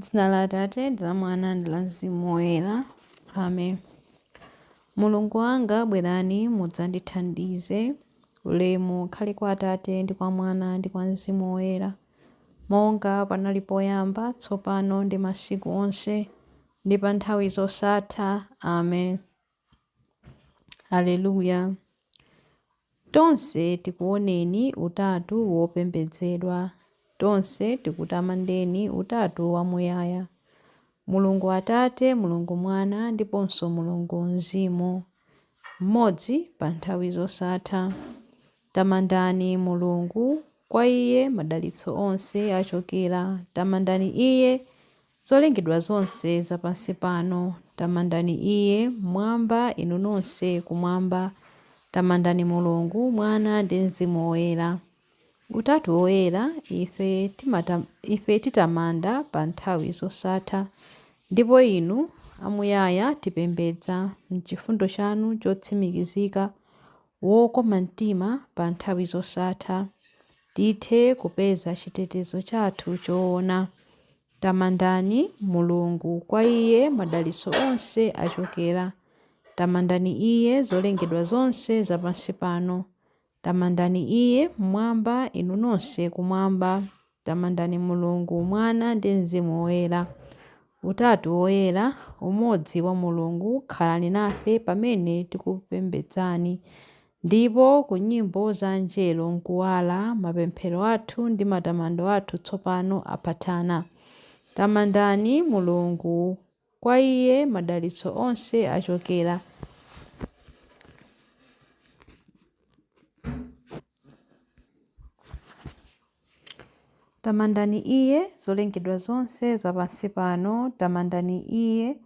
Dzina la Atate ndi la Mwana ndi la Mzimu Woyera. Amen. Mulungu wanga, bwerani mudzandithandize. Ulemu ukhale kwa Atate ndi kwa Mwana ndi kwa Mzimu Woyera, monga panali poyamba, tsopano ndi masiku onse, ndi pa nthawi zosatha. Amen. Aleluya. Tonse tikuoneni Utatu wopembedzedwa, tonse tikutamandeni Utatu wamuyaya. Mulungu Atate, Mulungu Mwana ndiponso Mulungu Mzimu, mmodzi pa nthawi zosatha. Tamandani Mulungu, kwa Iye madalitso onse achokera. Tamandani Iye, zolengedwa zonse za pansi pano. Tamandani Iye mmwamba, inu nonse kumwamba. Tamandani Mulungu, Mwana ndi Mzimu Woyera. Utatu Woyera, ife titamanda pa nthawi zosatha, ndipo inu amuyaya tipembedza m'chifundo chanu chotsimikizika, wokoma mtima pa nthawi zosatha, tithe kupeza chitetezo chathu choona. Tamandani Mulungu, kwa Iye madalitso onse achokera. Tamandani Iye, zolengedwa zonse za pansi pano. Tamandani Iye mmwamba, inu nonse kumwamba. Tamandani Mulungu, Mwana ndi Mzimu Woyera. Utatu Woyera, umodzi wa Mulungu, khalani nafe pamene tikupembedzani. Ndipo ku nyimbo za angelo nkuwala, mapemphero athu ndi matamando athu tsopano aphatana. Tamandani Mulungu, kwa Iye madalitso onse achokera. Tamandani Iye, zolengedwa zonse za pansi pano. Tamandani Iye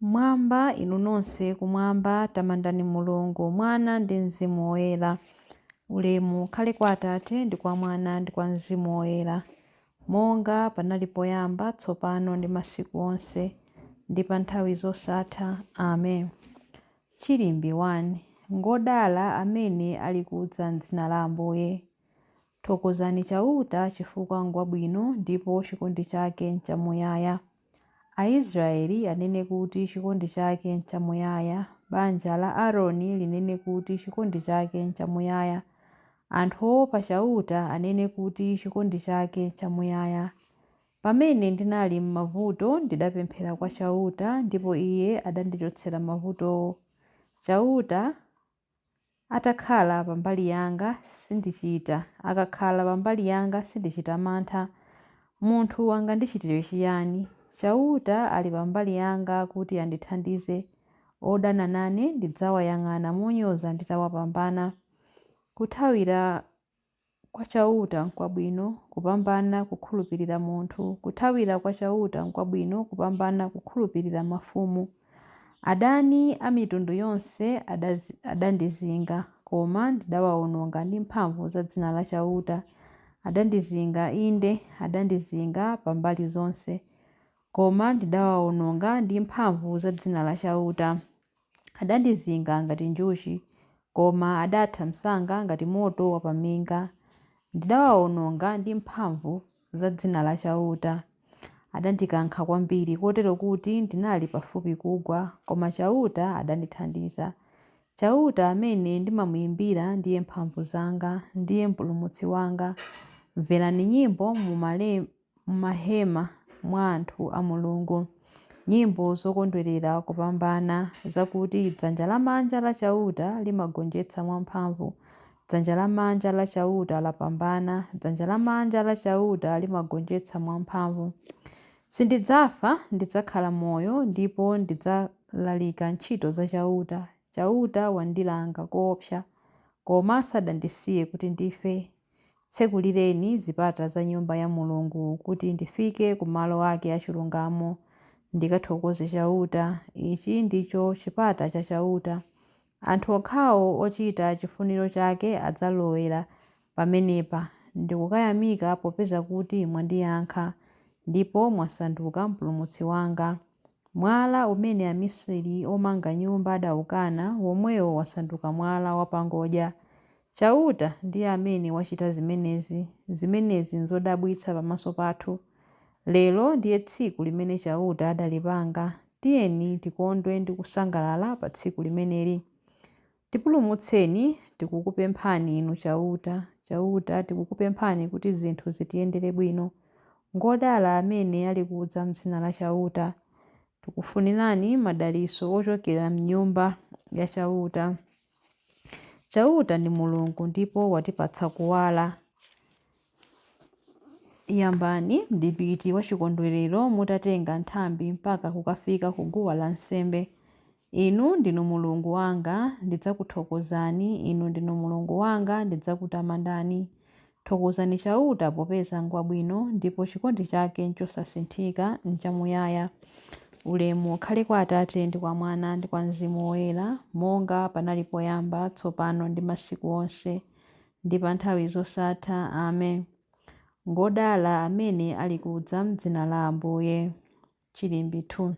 mmwamba, inu nonse kumwamba. Tamandani Mulungu, Mwana ndi Mzimu Woyera. Ulemu ukhale kwa Atate ndi kwa Mwana ndi kwa Mzimu Woyera, monga panali poyamba, tsopano ndi masiku onse, ndi pa nthawi zosatha. Amen. Chilimbi 1. Ngodala amene ali kudza m'dzina la Ambuye. Thokozani Chauta chifukwa ngwabwino ndipo chikondi chake nchamuyaya. Aisraeli anene kuti chikondi chake nchamuyaya, banja la Aaroni linene kuti chikondi chake nchamuyaya. Anthu oopa Chauta anene kuti chikondi chake nchamuyaya. Pamene ndinali m'mavuto ndidapemphera kwa Chauta, ndipo Iye adandichotsera mavutowo. Chauta atakhala pa mbali yanga sindichita, akakhala pa mbali yanga sindichita mantha. Munthu angandichitire chiyani? Chauta ali pa mbali yanga kuti andithandize. Odana nane ndidzawayang'ana monyoza nditawapambana. Kuthawira kwa Chauta nkwabwino kupambana kukhulupirira munthu. Kuthawira kwa Chauta nkwabwino kupambana kukhulupirira mafumu. Adani a mitundu yonse adandizinga, koma ndidawaononga ndi mphamvu za dzina la Chauta. Adandizinga, inde, adandizinga pa mbali zonse, koma ndidawaononga ndi mphamvu za dzina la Chauta. Adandizinga ngati njuchi, koma adatha msanga ngati moto wapaminga. Ndidawaononga ndi mphamvu za dzina la Chauta. Adandikankha kwambiri kotero kuti ndinali pafupi kugwa, koma Chauta adandithandiza. Chauta amene ndimamuimbira ndiye mphamvu zanga, ndiye mpulumutsi wanga. Mverani nyimbo m'mahema mwa anthu a Mulungu, nyimbo zokondwerera kupambana, zakuti dzanja lamanja la Chauta limagonjetsa mwamphamvu. Dzanja lamanja la Chauta lapambana, dzanja lamanja la Chauta limagonjetsa mwamphamvu. Sindidzafa, ndidzakhala moyo, ndipo ndidzalalika ntchito za Chauta. Chauta wandilanga koopsa, koma sadandisiye kuti ndife. Tsekulireni zipata za Nyumba ya Mulungu, kuti ndifike ku malo ake achilungamo, ndikathokoze Chauta. Ichi ndicho chipata cha Chauta. Anthu okhawo ochita chifuniro chake adzalowera pamenepa. Ndikukayamika popeza kuti mwandiyankha, ndipo mwasanduka mpulumutsi wanga. Mwala umene amisiri omanga nyumba adaukana, womwewo wasanduka mwala wapangodya. Chauta ndiye amene wachita zimenezi. Zimenezi nzodabwitsa pamaso pathu. Lero ndiye tsiku limene Chauta adalipanga. Tiyeni tikondwe ndi kusangalala pa tsiku limeneli. Tipulumutseni, tikukupemphani Inu Chauta. Chauta, tikukupemphani kuti zinthu zitiyendere bwino. Ngodala amene ali kudza m'dzina la Chauta. Tikufunirani madalitso ochokera m'nyumba ya Chauta. Chauta ndi Mulungu ndipo watipatsa kuwala. Yambani mdipiti wachikondwerero mutatenga nthambi mpaka kukafika ku guwa lansembe. Inu ndinu Mulungu wanga, ndidzakuthokozani. Inu ndinu Mulungu wanga, ndidzakutamandani. Thokozani Chauta popeza ngwabwino, ndipo chikondi chake nchosasinthika, nchamuyaya. Ulemu ukhale kwa Atate ndi kwa Mwana ndi kwa Mzimu Woyera, monga panali poyamba, tsopano ndi masiku onse, ndi pa nthawi zosatha. Amen. Ngodala amene ali kudza m'dzina la Ambuye. Chilimbi 2.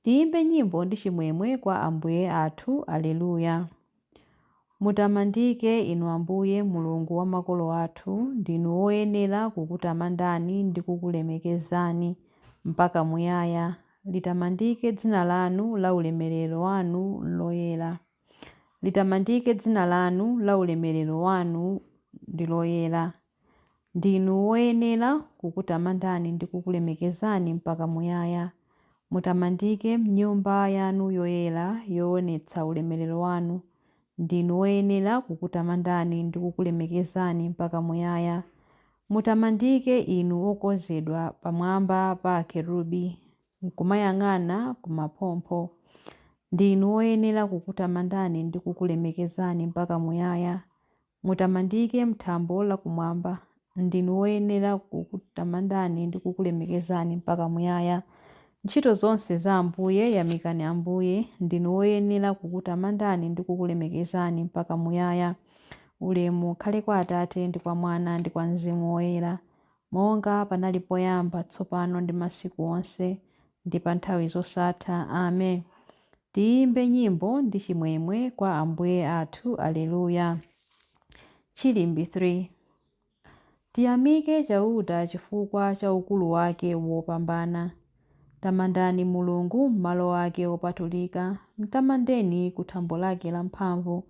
Tiyimbe nyimbo ndi chimwemwe kwa Ambuye athu. Aleluya. Mutamandike Inu Ambuye Mulungu wa makolo athu, ndinu woyenera kukutamandani ndi kukulemekezani mpaka muyaya. Litamandike dzina lanu la ulemerero wanu loyera. Litamandike dzina lanu la ulemerero wanu ndi loyera. Ndinu woyenera kukutamandani ndi kukulemekezani mpaka muyaya. Mutamandike m'nyumba yanu yoyera yoonetsa ulemerero wanu. Ndinu woyenera kukutamandani ndi kukulemekezani mpaka muyaya. Mutamandike inu okwezedwa pamwamba pa akerubi, nkumayang'ana kumaphompho. Ndinu woyenera kukutamandani ndi kukulemekezani mpaka muyaya. Mutamandike m'thambo lakumwamba. Ndinu woyenera kukutamandani ndi kukulemekezani mpaka muyaya. Ntchito zonse za Ambuye, yamikani Ambuye. Ndinu woyenera kukutamandani ndi kukulemekezani mpaka muyaya. Ulemu ukhale kwa Atate ndi kwa Mwana ndi kwa Mzimu Woyera, monga panali poyamba, tsopano ndi masiku onse, ndi pa nthawi zosatha. Amen. Tiyimbe nyimbo ndi chimwemwe kwa Ambuye athu. Aleluya. Chilimbi 3. Tiyamike Chauta chifukwa cha ukulu wake wopambana. Tamandani Mulungu m'malo ake opatulika. Mtamandeni ku thambo lake lamphamvu.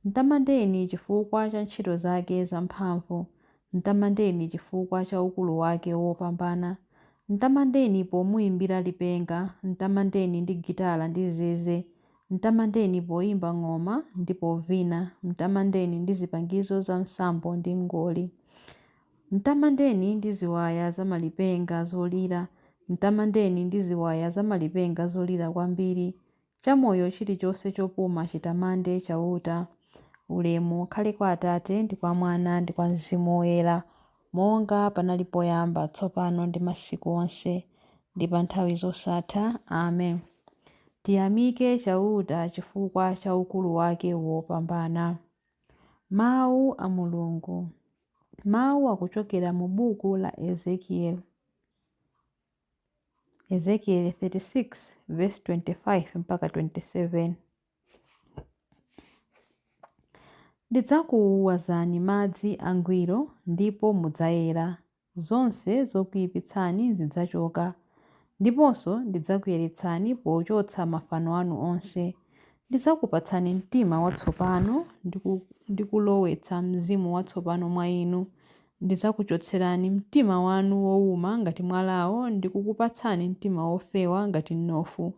Mtamandeni chifukwa cha ntchito zake zamphamvu. Mtamandeni chifukwa cha ukulu wake wopambana. Mtamandeni pomuyimbira lipenga. Mtamandeni ndi gitala ndi zeze. Mtamandeni poyimba ng'oma ndi povina. Mtamandeni ndi zipangizo za msambo ndi mngoli. Mtamandeni ndi ziwaya zamalipenga zolira. Mtamandeni ndi ziwaya zamalipenga zolira kwambiri. Chamoyo chilichonse chopuma chitamande Chauta. Ulemu ukhale kwa Atate ndi kwa Mwana ndi kwa Mzimu Woyera, monga panali poyamba, tsopano ndi masiku onse, ndi pa nthawi zosatha. Amen. Tiyamike Chauta chifukwa cha ukulu wake wopambana. Mawu a Mulungu. Mawu akuchokera mu buku la Ezekieli. Ezekieli 36 verse 25 mpaka 27. Ndidzakuwazani madzi angwiro, ndipo mudzayera. Zonse zokuyipitsani zidzachoka. Ndiponso ndidzakuyeretsani pochotsa mafano anu onse. Ndidzakupatsani mtima watsopano ndi kulowetsa mzimu watsopano mwa inu. Ndidzakuchotserani mtima wanu wowuma ngati mwalawo ndi kukupatsani mtima wofewa ngati mnofu.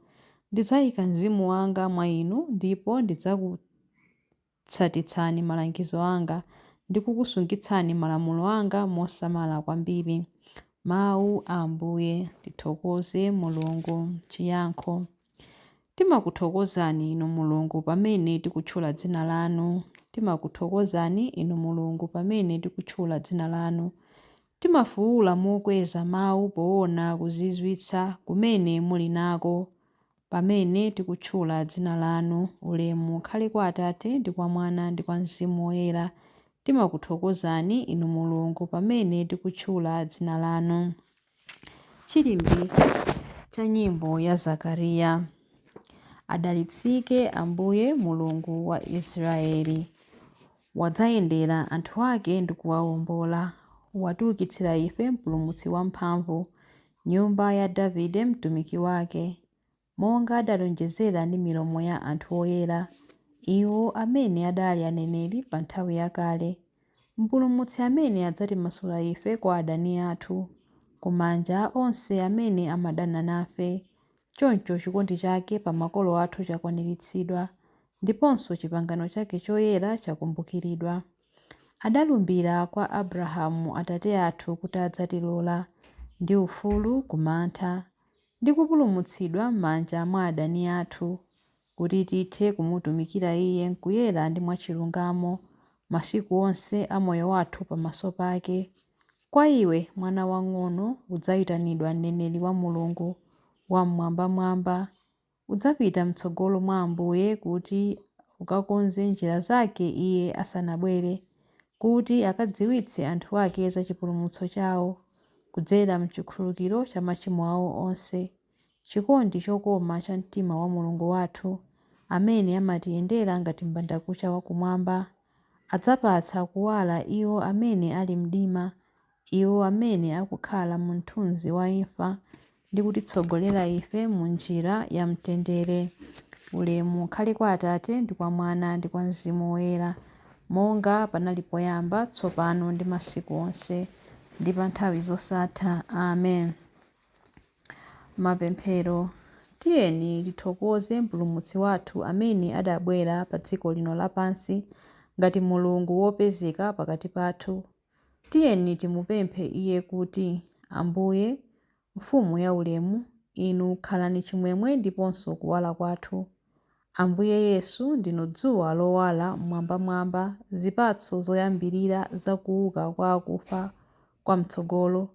Ndidzayika mzimu wanga mwa inu ndipo ndidzakutsatitsani malangizo anga ndi kukusungitsani malamulo anga mosamala kwambiri. Mawu a Ambuye. Tithokoze Mulungu. Chiyankho. Timakuthokozani Inu Mulungu pamene tikutchula dzina lanu. Timakuthokozani Inu Mulungu pamene tikutchula dzina lanu. Timafuwula mokweza mawu poona kuzizwitsa kumene muli nako pamene tikutchula dzina lanu. Ulemu ukhale kwa Atate ndi kwa Mwana ndi kwa Mzimu Woyera. Timakuthokozani Inu Mulungu pamene tikutchula dzina lanu. Chilimbi cha nyimbo ya Zakariya. Adalitsike Ambuye Mulungu wa Israeli. Wadzayendera anthu ake ndi kuwawombola. Watiukitsira ife Mpulumutsi wamphamvu. Nyumba ya Davide mtumiki wake, monga adalonjezera ndi milomo ya anthu oyera, iwo amene adali aneneri pa nthawi yakale, Mpulumutsi amene adzatimasula ife kwa adani athu, kumanja a onse amene amadana nafe. Choncho chikondi chake pa makolo athu chakwaniritsidwa, ndiponso chipangano chake choyera chakumbukiridwa. Adalumbira kwa Abrahamu atate athu kuti adzatilola ndi ufulu ku mantha, ndi kupulumutsidwa m'manja mwa adani athu, kuti tithe kumutumikira Iye m'kuyera ndi mwachilungamo masiku onse a moyo wathu pamaso pake. Kwa iwe, mwana wang'ono, udzayitanidwa mneneri wa Mulungu Wam'mwambamwamba. Udzapita m'tsogolo mwa Ambuye kuti ukakonze njira zake Iye asanabwere, kuti akadziwitse anthu ake za chipulumutso chawo, kudzera m'chikhululukiro cha machimo awo onse. Chikondi chokoma cha mtima wa Mulungu wathu, amene amatiyendera ngati m'bandakucha wakumwamba, adzapatsa kuwala iwo amene ali mdima, iwo amene akukhala mu mthunzi wa imfa, ndi kutitsogolera ife mu njira ya mtendere. Ulemu ukhale kwa Atate ndi kwa Mwana ndi kwa Mzimu Woyera, monga panali poyamba, tsopano ndi masiku onse, ndi pa nthawi zosatha. Amen. Mapemphero. Tiyeni tithokoze Mpulumutsi wathu amene adabwera pa dziko lino lapansi ngati Mulungu wopezeka pakati pathu. Tiyeni timupemphe Iye kuti, Ambuye, Mfumu yaulemu, Inu khalani chimwemwe ndiponso kuwala kwathu. Ambuye Yesu, ndinu dzuwa lowala mmwambamwamba, zipatso zoyambirira za kuuka kwa akufa kwam'tsogolo.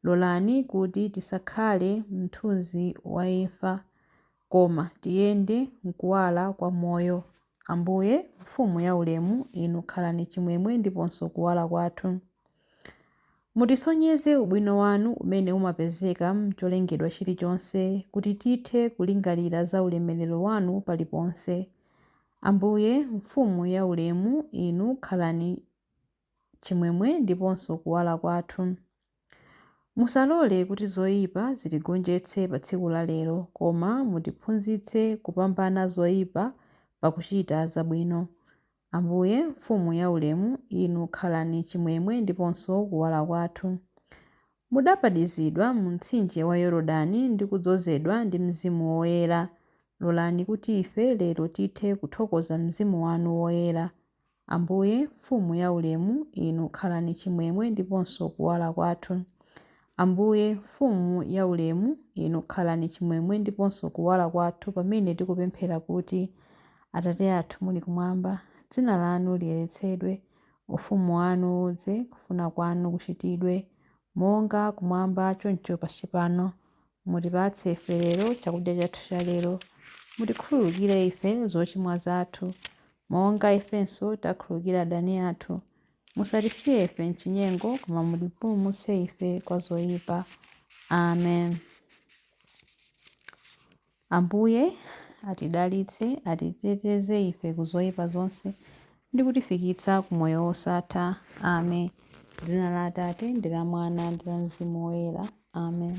Lolani kuti tisakhale mthunzi wa imfa, koma tiyende m'kuwala kwa moyo. Ambuye, Mfumu yaulemu, Inu khalani chimwemwe ndiponso kuwala kwathu. Mutisonyeze ubwino wanu umene umapezeka m'cholengedwa chilichonse, kuti tithe kulingalira za ulemerero wanu paliponse. Ambuye, Mfumu yaulemu, Inu khalani chimwemwe ndiponso kuwala kwathu. Musalole kuti zoyipa zitigonjetse pa tsiku la lero, koma mutiphunzitse kupambana zoyipa pakuchita zabwino. Ambuye, Mfumu yaulemu, Inu khalani chimwemwe ndiponso kuwala kwathu. Mudabatizidwa mu mtsinje wa Yorodani ndi kudzozedwa ndi Mzimu Woyera. Lolani kuti ife lero tithe kuthokoza Mzimu wanu Woyera. Ambuye, Mfumu yaulemu, Inu khalani chimwemwe ndiponso kuwala kwathu. Ambuye, Mfumu yaulemu, Inu khalani chimwemwe ndiponso kuwala kwathu pamene tikupemphera kuti, Atate athu muli kumwamba, dzina lanu liyeretsedwe, ufumu wanu udze, kufuna kwanu kuchitidwe, monga kumwamba choncho pansi pano. Mutipatse ife lero chakudya chathu cha lero. Mutikhululukire ife zochimwa zathu, monga ifenso takhululukira adani athu. Musatisiye ife m'chinyengo, koma mutipulumutse ife kwa zoyipa. Amen. Ambuye atidalitse, atiteteze ife ku zoyipa zonse, ndi kutifikitsa ku moyo wosatha. Amen. Dzina la Atate ndi la Mwana ndi la Mzimu Woyera. Amen.